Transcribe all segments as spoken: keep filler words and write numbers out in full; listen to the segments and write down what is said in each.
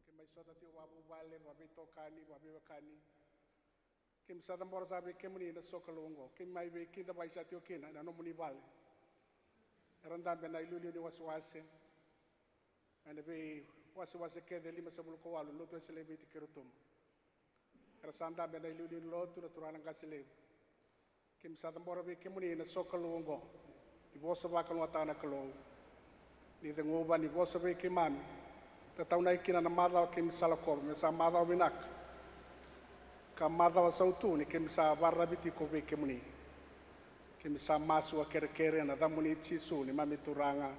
Keimami sota tiko vakavuvale, vakaveitokani, vakaveiwekani. Keimami sa cabora saka vei kemuni na sokalou oqo. Keimami mai veikidavaki saka tiko kina ena nomuni vale. Era dabe ena iliuliu ni wasewase, ena veiwasewase kece e limasagavulu ka walu ni lotu Wesele e Viti kei Rotuma. Era sa dabe ena iliuliu ni lotu na turaga na qase levu. Keimami sa cabora vei kemuni na sokalou oqo, ni vosa vakalougatataka na Kalou, ni ceguva ni vosa vei keimami, tataunaki kina na macawa keimami sa lakova me sa macawa vinaka ka macawa sautu ni keimami sa vakararavi tiko vei kemuni. Keimami sa masu vakakerekere ena yacamuni Jisu neimami Turaga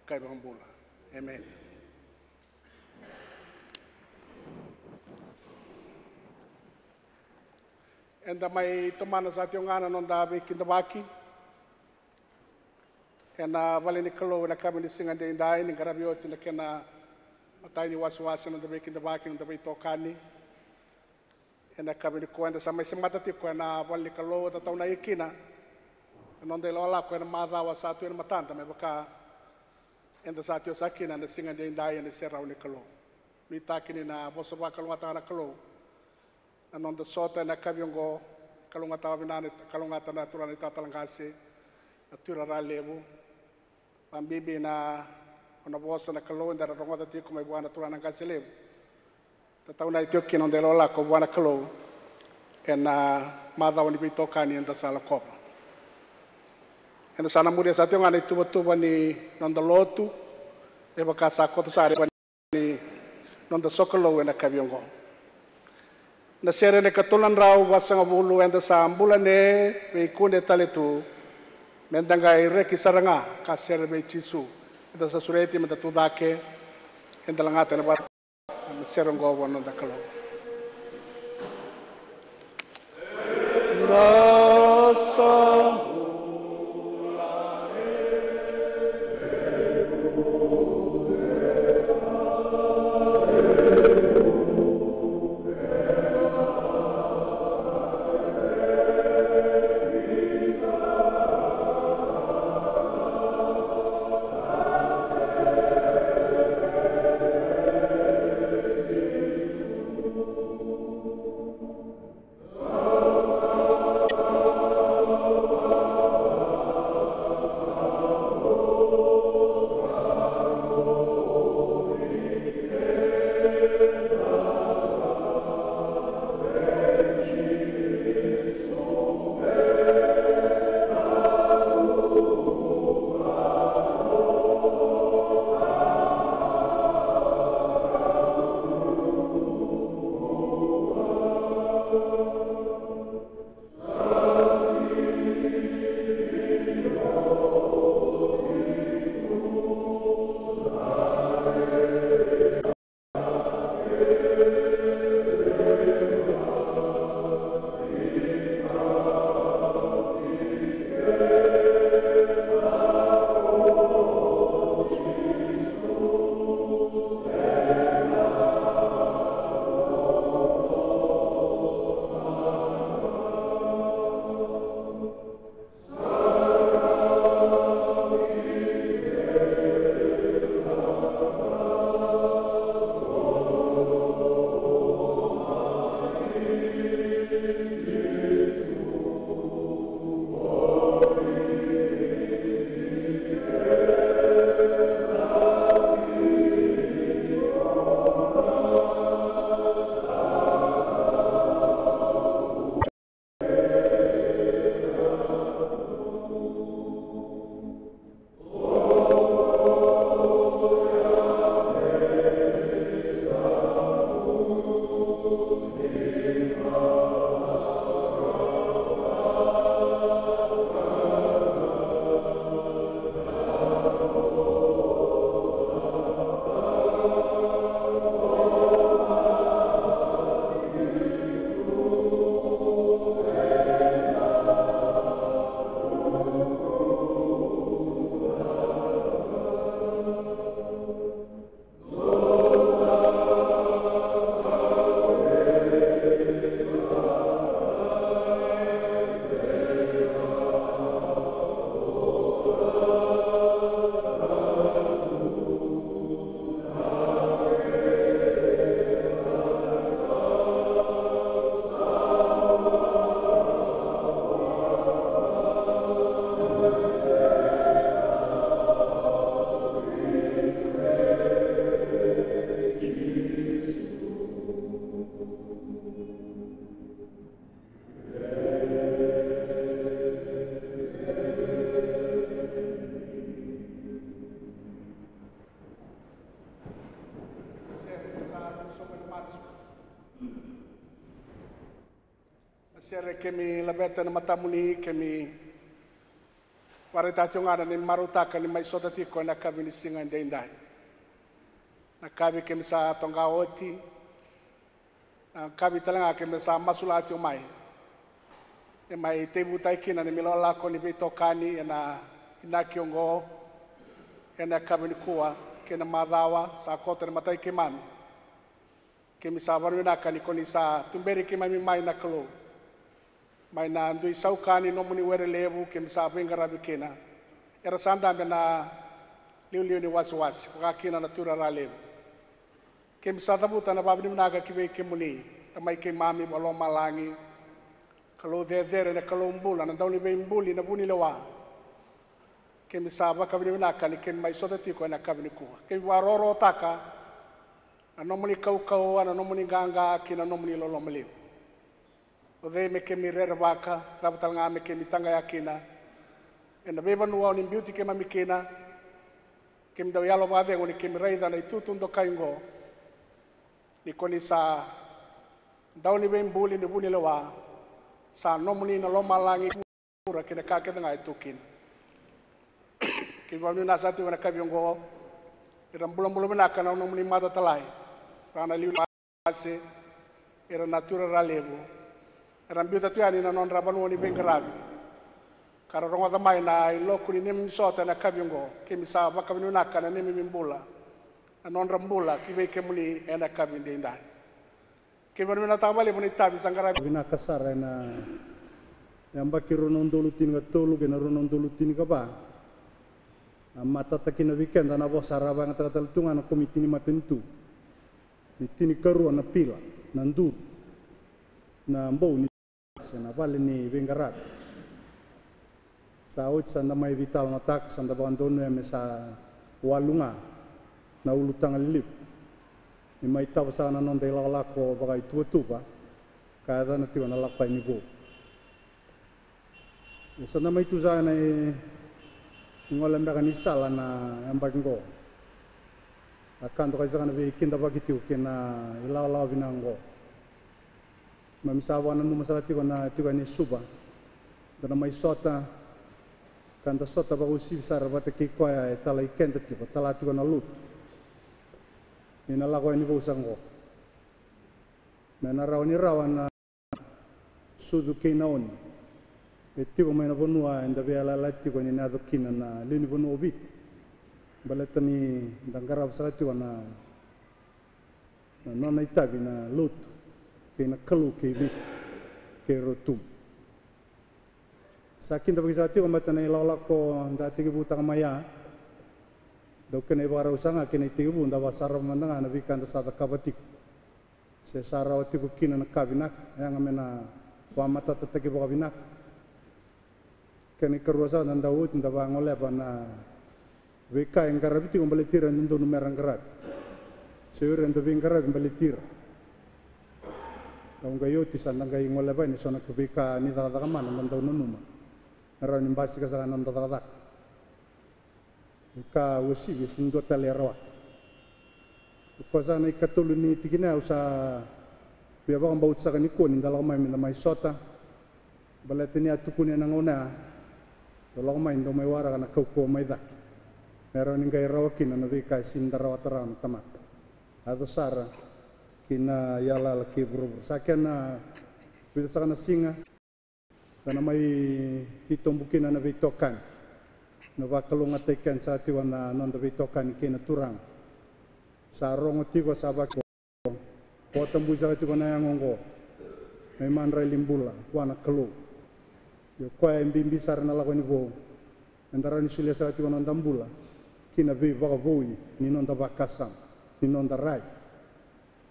ka iVakabula. Emeni. Eda mai tomana saka tiko ga na noda veikidavaki ena vale ni Kalou ena yakavi ni siga edaidai, ni qaravi oti na kena imatai ni wasewase na noda veikidavaki, na noda veitokani. Ena yakavi nikua eda sa mai semata tiko ena vale ni Kalou, tataunaki kina na noda ilakolako ena macawa sa tu ena matada, me vaka eda sa tiko saka kina ena siga edaidai ena iserau ni Kalou. Nuitaki ni na vosa vakalougatataka na Kalou na noda sota ena yakavi oqo. Kalougata vinaka, kalougata na turaga na itatala qase, na tuirara levu. Vakabibi na nona vosa na Kalou eda na rogoca tiko mai vua na turaga na qase levu. Tataunaki tiko kina noda ilakolako vua na Kalou ena macawa ni veitokani eda sa lakova. Eda sa na muria saka tiko ga na ituvatuva ni noda lotu, me vaka sa koto sara ni noda sokalou ena yakavi oqo. Na sere ena ikatolu na drau vasagavulu, eda sa bula ne, veikune tale tu, meda qai reki sara ga ka sere vei Jisu. Eda sa sureti meda tucake, eda lagata ena vata na sere oqo vua na noda Kalou. Da sa Sere kemi laveta na matamuni, kemi varaitaka tiko ga na neimi marautaka ni mai sota tiko ena yakavi ni siga edaidai. Na yakavi kemi sa toqa oti, na yakavi tale ga kemi sa masula tiko mai. E mai teivutaki kina na neimi lakolako ni veitokani ena inaki oqo ena yakavi nikua kei na macawa sa koto ena matai keimami. Kemi sa vanavinaka ni ko ni sa tuberi keimami mai na Kalou. Mai na dui sauka ni nomuni were levu kemi sa veiqaravi kina. Era sa dabe na liuliu ni wasewase, vaka kina na tuirara levu. Kemi sa cavuta na vavinavinaka ki vei kemuni, Tamai keimami vakalomalagi. Kalou cecere, na Kalou bula, na dauniveibuli, na vunilewa. Kemi sa vakavinavinaka ni kemi mai sota tiko ena yakavi nikua. Kemi vakarorotaka na nomuni kaukauwa, na nomuni qaqa kei na nomuni loloma levu. O cei me kemi rerevaka, cava tale ga me kemi taqaya kina ena veivanua o ni biuti keimami kina. Kemi dau yalo vakacegu ni kemi raica na itutu dokai oqo, ni ko ni sa dauniveibuli, ni vunilewa, sa nomuni na lomalagi, kura kei na ka kece ga e tu kina. Kei vavinavinaka sara tiko ena yakavi oqo, ira bulabula vinaka na nomuni matatalai, ra na liuliu, ira na tuirara levu, era biuta tu yani na nodra vanua ni veiqaravi ka ra rogoca mai na iloku ni neimami sota ena yakavi oqo. Kemi sa vakavinavinaka na neimami bula, na nodra bula ki vei kemuni ena yakavi edaidai. Kei vanavinataka vakalevu na itavi sa qaravi. Vinaka sara ena yabaki rua na udolu tinikatolu kei na rua na udolu tinikava. A matata kina vei keda na vosa ra vakayagataka tale tu ga na komiti ni matanitu ni tinikarua na pila, na duru, na bou ni se na vale ni veiqaravi. Sa oti sa da mai veitalanoataka, sa da vakadonuya me sa walu ga na ulutaga lelevu ni mai tava saka na noda ilakolako vakaituvatuva ka yacana tiko na Lako Yani Vou. Ia sa da mai tu saka na i, igole beka ni sala na yabaki oqo. A ka dokai saka na veikidavaki tiko kei na ilakolako vinaka oqo. Keimami sa vakananuma sara tiko na tiko yani e Suva, da na mai sota, ka da sota vakauasivi sara vata kei koya e talai keda tiko, tala tiko na lotu. Ni na Lako Yani Vou saka oqo me na rawa ni rawa na sucu kei na oni e tiko mai na vanua eda veiyalayalati tiko ni na yaco kina na lewe ni vanua o Viti. Baleta ni da qarava sara tiko na na nona itavi na lotu kei na Kalou kei Viti kei Rotuma. Sa kidavaki saka tiko mata na ilakolako da tekivutaka mai ya. Dau kena ivakarau saka ga kei na itekivu da vakasarava mada ga na veika da sa cakava tiko se sa rawa tiko kina na ka vinaka, yaga me na vakamatatataki vakavinaka. Kena ikarua saka da dau oti da vagoleva na veika e qaravi tiko baleti ira e dodonu mera qaravi se o ira eda veiqaravi baleti ira. Dau qai oti sa da qai goleva yani eso na veika ni cakacaka mana da dau nanuma me rawa ni basika saka na noda cakacaka. Ka uasivi e sega ni dua tale e rawata. Ko sa na ikatolu ni tikina au sa via vakabauta saka nikua ni da lako mai me da mai sota. Baleta ni a tukuni ena gauna ya, dau lako mai dau mai waraka na kaukauwa mai cake me rawa ni qai rawa kina na veika e sega ni da rawata rawa na tamata. A yaco sara ki na iyalayala kei vuravura. Sa kena vica saka na siga. Da na mai titobu kina na veitokani. Na vakalougatataki keda saka tiko na noda veitokani kei na Turaga. Sa rogo tiko sa vaka oqo. Vakatabui saka tiko na yago oqo. Mai madrai ni bula vua na Kalou. Io koya e bibi sara na Lako Yani Vou. Eda rawa ni solia saka tiko na noda bula ki na veivakavoui ni noda vakasama, ni noda rai.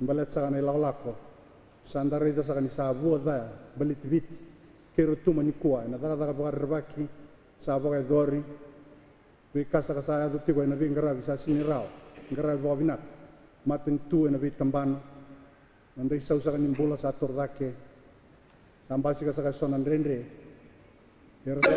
Baleta saka na ilakolako sa da raica saka ni sa vua ca baleti Viti kei Rotuma nikua ena cakacaka vakarerevaki sa vakayacori. Veika saka sa yaco tiko ena veiqaravi sa sega ni rawa ni qaravi vakavinaka. Matanitu ena veitabana, noda isau saka ni bula sa toro cake. Sa basika saka eso na dredre. Era sa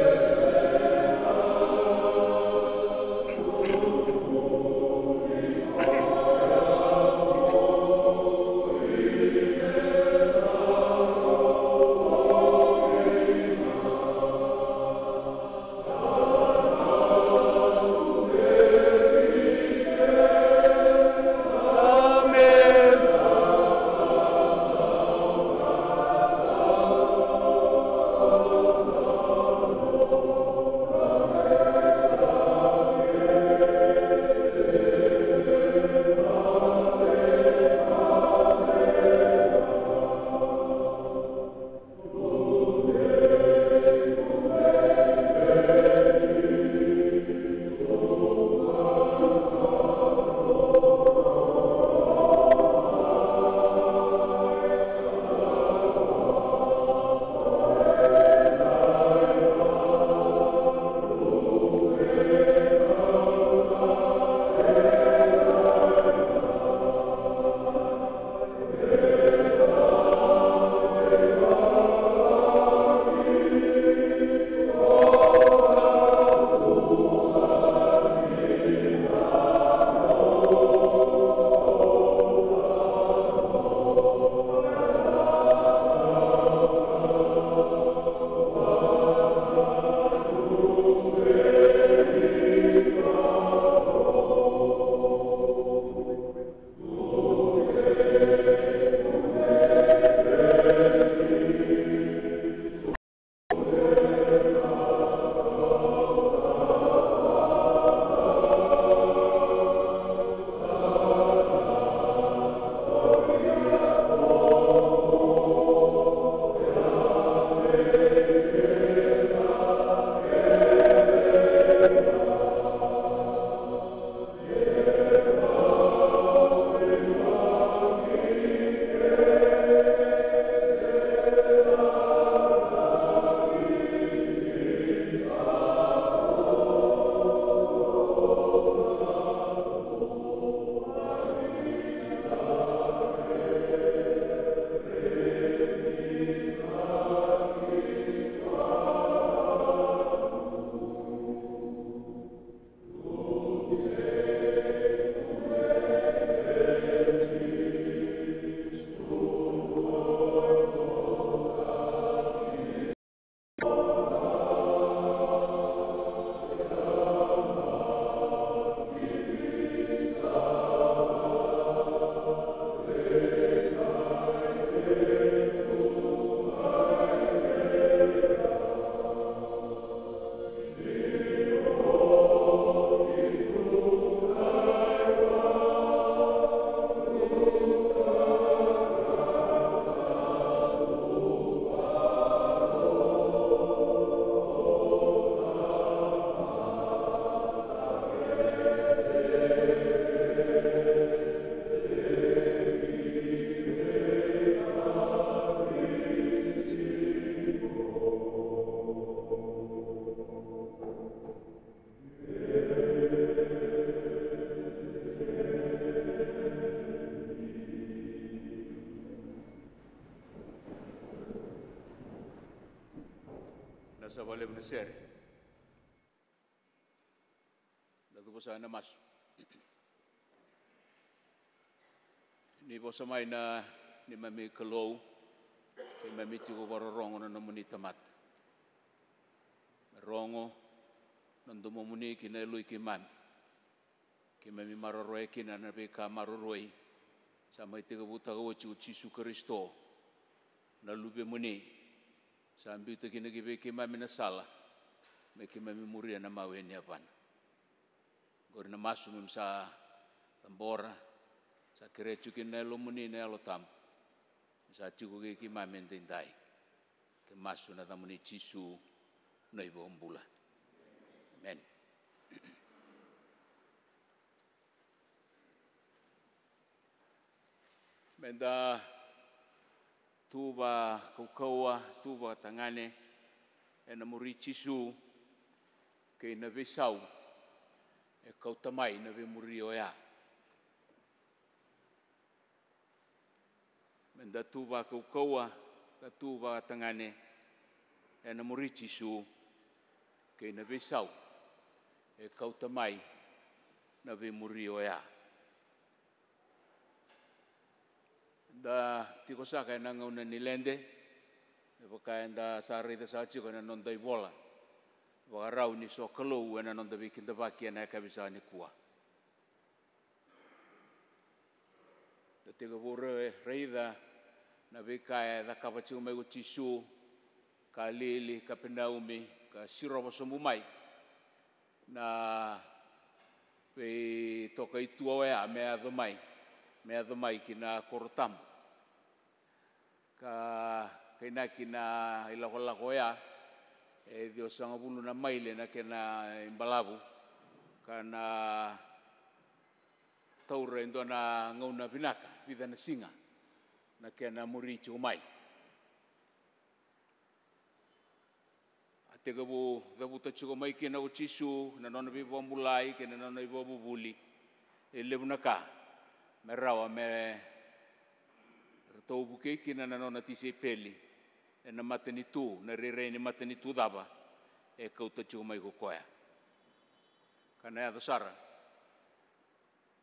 Sa vakalevu na sere. Da cuva saka ena masu. Ni vosa mai na neimami Kalou, keimami tiko vakarorogo na nomuni tamata. Me rogo na domomuni kei na yaloi keimami. Keimami maroroya kina na veika maroroi sa mai tekivutaka oti o Jisu Karisito, na Luvemuni. Sa biuta kina ki vei keimami na sala me keimami muria na mawe ni yavana. Qori na masu keimami sa cabora, sa kerea tiko kina na Yalomuni na Yalo Tabu. Sa tiko kei keimami edaidai. Ke masu ena yacamuni Jisu na iVakabula. Emeni. Meda tu vakaukauwa, tu vakatagane ena muri Jisu kei na veisau e kauta mai na veimuri oya. Meda tu vakaukauwa ka tu vakatagane ena muri Jisu kei na veisau e kauta mai na veimuri oya. Da tiko saka ena gauna ni lede, me vaka eda sa raica saka tiko ena noda ivola vakarau ni sokalou ena noda veikidavaki ena yakavi saka nikua. Da tekivu ra-, raica na veika e cakava tiko mai ko Jisu, Kalili, Kapenaumi, ka sirova sobu mai na veitokaitua oya me yaco mai, me yaco mai ki na koro tabu. Ka kainaki na ilakolako oya e ciwasagavulu na maile na kena ibalavu, ka na taura e dua na gauna vinaka, vica na siga na kena muri tiko mai. A tekivu cavuta tiko mai kina ko Jisu na nona veivakabulai kei na nona ivakavuvuli. E levu na ka me rawa me ratou vukei kina na nona tisaipeli ena matanitu, na rairai ni matanitu cava e kauta tiko mai ko koya. Ka na yaco sara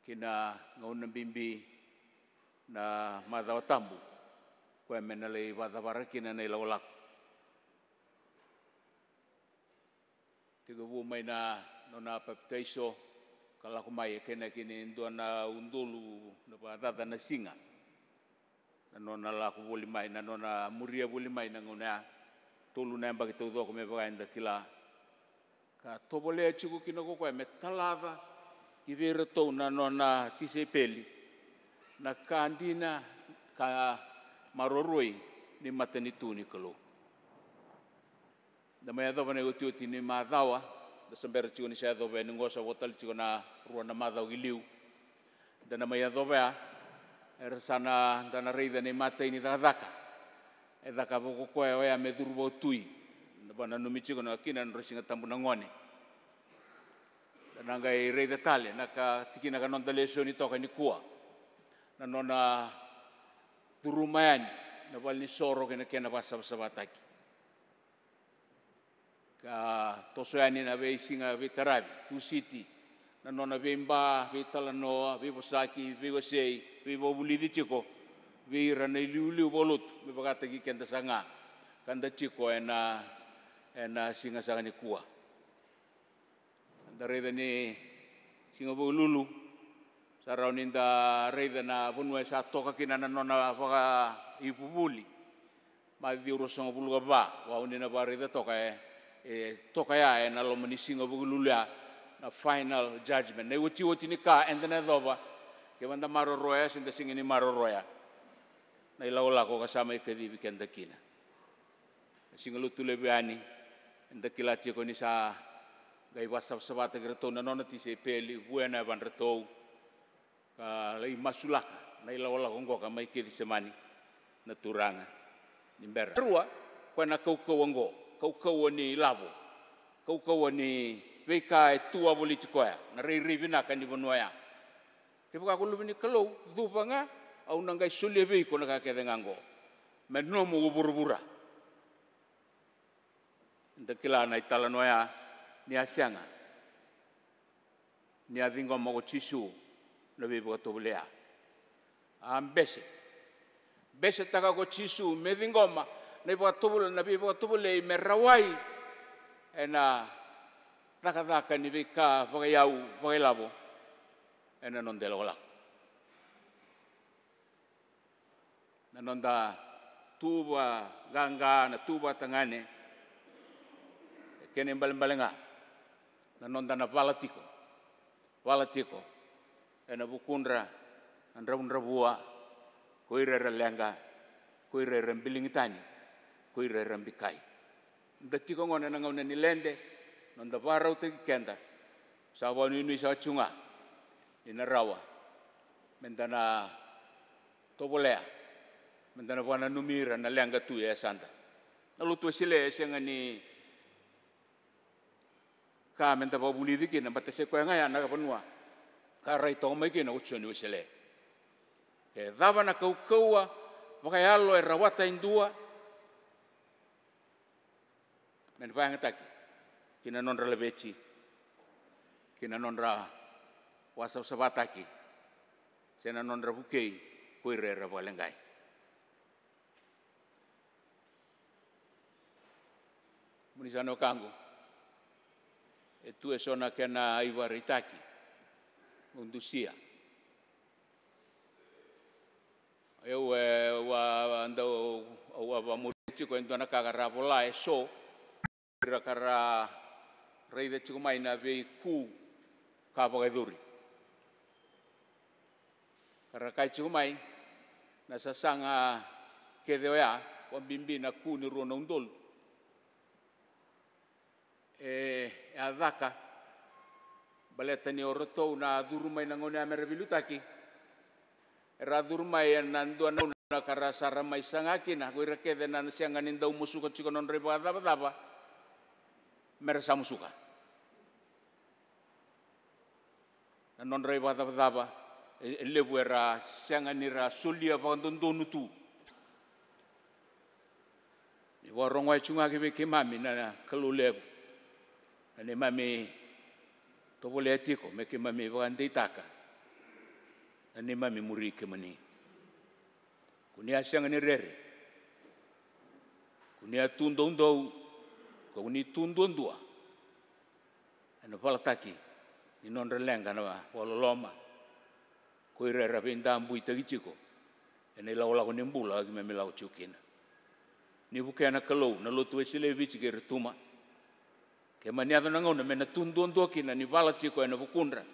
ki na gauna bibi na macawa tabu, koya me na lai vakacavara kina na ilakolako. Tekivu mai na nona papitaiso ka lako mai e kainaki ni dua na udolu na vakacaca na siga. Na nona lako voli mai, na nona muria voli mai na gauna ya. Tolu na yabaki taucoko me vaka eda kila. Ka tovolea tiko kina ko koya me talaca ki vei iratou na nona tisaipeli na ka dina ka maroroi ni matanitu ni Kalou. Da mai yacova na iotioti ni macawa, da sa bera tiko ni sa yacova yani qo, sa vo tale tiko na rua na macawa ki liu. Da na mai yacova ya, era sa na, da na raica na imatai ni cakacaka e cakava ko koya oya me curu vakatui. Na vakananumi tiko na kina na nodra Siga Tabu na gone. Da na qai raica tale na ka tikina ka noda lesoni toka nikua, na nona curuma yani na valenisoro kei na kena vakasavasavataki. Ka toso yani na veisiga veitaravi, Tusiti, na nona veiba, veitalanoa, veivosaki, veiwasei, veivakavulici tiko vei ira na iliuliu vakalotu me vakataki keda saga ka da tiko ena, ena siga saka nikua. Da raica ni Siga Vukelulu, sa rawa ni da raica na vanua e sa toka kina na nona vakaivuvuli. Maciu ruasagavulu ka va, vau ni na vakaraica toka e, e toka ya ena loma ni Siga Vukelulu ya, na final judgment, na iotioti ni ka eda na yacova, kevaka da maroroya se da sega ni maroroya. Na ilakolako ka sa mai kacivi keda kina. Na Siga Lotulevu yani, eda kila tiko ni sa qai vakasavasavataki iratou na nona tisaipeli, vuya na yavadratou, ka lai masulaka na ilakolako oqo ka mai Kecisemani na Turaga ni bera. Rua, koya na kaukauwa oqo, kaukauwa ni lavo, kaukauwa ni veika e tu wavoliti koya, na rairai vinaka ni vanua ya. Kevaka ko luve ni Kalou, cuva ga, au na qai solia vei iko na ka kece ga oqo. Me nomu ko vuravura. Da kila na italanoa ya, ni a sega ni a ciqoma ko Jisu na veivakatovolei. A bese, besetaka ko Jisu me ciqoma na ivakatovolei, na veivakatovolei me rawai ena cakacaka ni veika vakayau vakailavo ena noda ilakolako. Na noda tu vakaqaqa, na tu vakatagane, e kena ibalebale ga na noda na vala tiko, vala tiko ena vukudra na dravudravua, ko ira era leqa, ko ira era biligi tani, ko ira era bikai. Da tiko gona ena gauna ni lede, noda vakarautaki keda. Sa vakanuinui saka tiko ga ni na rawa meda na tovolea, meda na vakananumi ira na leqa tu e yasada. Na Lotu Wesele e sega ni ka meda vakavulici kina, baleta se koya ga ya na vanua ka rai toka mai kina ko Joni Wesele. E cava na kaukauwa vakayalo e rawata e dua me na vakayagataki ki na nodra laveti, ki na nodra vakasavasavataki, se na nodra vukei ko ira era vakaleqai. Moni sa na wekaqu, e tu eso na kena ivakaraitaki, au dusia. Au e, au a dau, au a vakamuria tiko e dua na ka ka ra vola eso, ira ka ra raica tiko mai na veiku ka vakayacori. Ka ra kaya tiko mai na sasaga kece oya, vakabibi na ku ni rua na udolu. E, e a caka, baleta ni o ratou na curu mai na gauna ya me ra veiliutaki. Era a curu mai ena dua na gauna ka ra sa ra mai saga kina ko ira kece na sega ni dau musuka tiko na nodra ivakacavacava, me ra sa musuka. Na nodra ivakacavacava, e, e levu era sega ni ra solia vakadodonu tu. Ni vakarogoya tiko ga ki vei keimami na Kalou levu, na neimami tovolea tiko me keimami vakadeitaka na neimami muri kemuni. Ko ni a sega ni rere, ko ni a tu doudou, ko ni tu duadua ena valataki ni nodra leqa na vakaloloma ko ira era veidabuitaki tiko ena ilakolako ni bula keimami lako tiko kina. Ni vukea na Kalou na Lotu Wesele e Viti kei Rotuma. Ke mani yaco na gauna me na tu duadua kina ni vala tiko ena vukudra,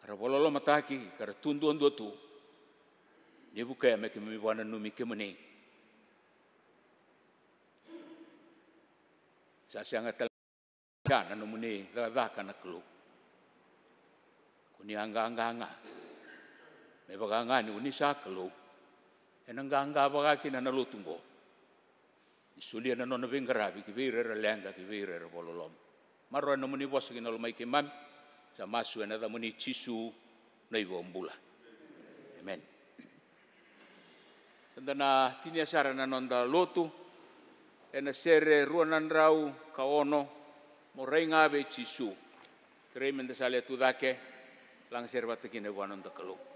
ka ra vakalolomataki, ka ra tu duadua tu, ni vukea me keimami vakananumi kemuni. Sa sega tale ga na nomuni cakacaka na Kalou. Ko ni a qaqa ga, me vaka ga ni ko ni sa Kalou, ena qaqa vaka kina na lotu oqo. Ni solia na nona veiqaravi ki vei ira era leqa, ki vei ira era vakaloloma. Maroroya na nomuni vosa ki na loma i keimami. Sa masu ena yacamuni Jisu na iVakabula. Emeni. Sa da na tinia sara na noda lotu ena sere rua na drau ka ono, Mo Rai Ga Vei Jisu. Kerei meda sa lewe tu cake, lagasere vata kina vua na noda Kalou.